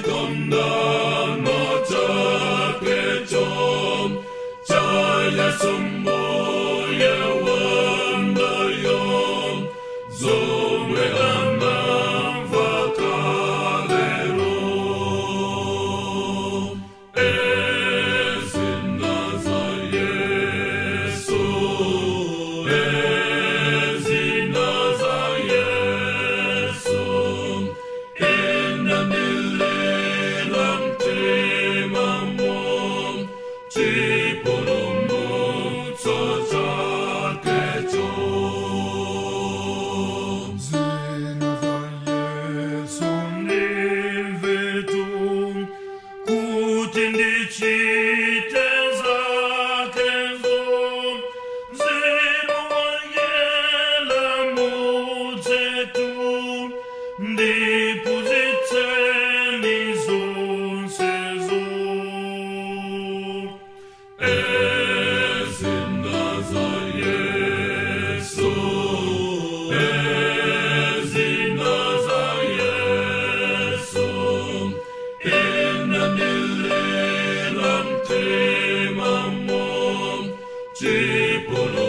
Chikondano chakecho cha Yesu Mbuye wangayo, zomwe anamva kalelo. Ezina za Yesu, ezina za Yesu, inandilila mtimamo, chipulumutso chakecho. Zina za Yesu ndimvetu, kuti ndichite zakezo. Mzimu woyera mudzetu, ndiphunzitseni zonsezo. Ezina za Yesu, ezina za Yesu, inandilila mtimamo,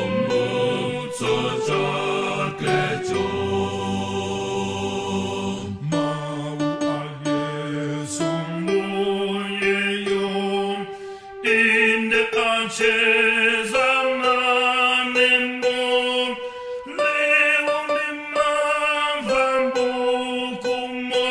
chipulumutso chakecho. Mawu a Yesu Mbuyeyo, inde acheza nanemo, leo ndimamva mbukumo.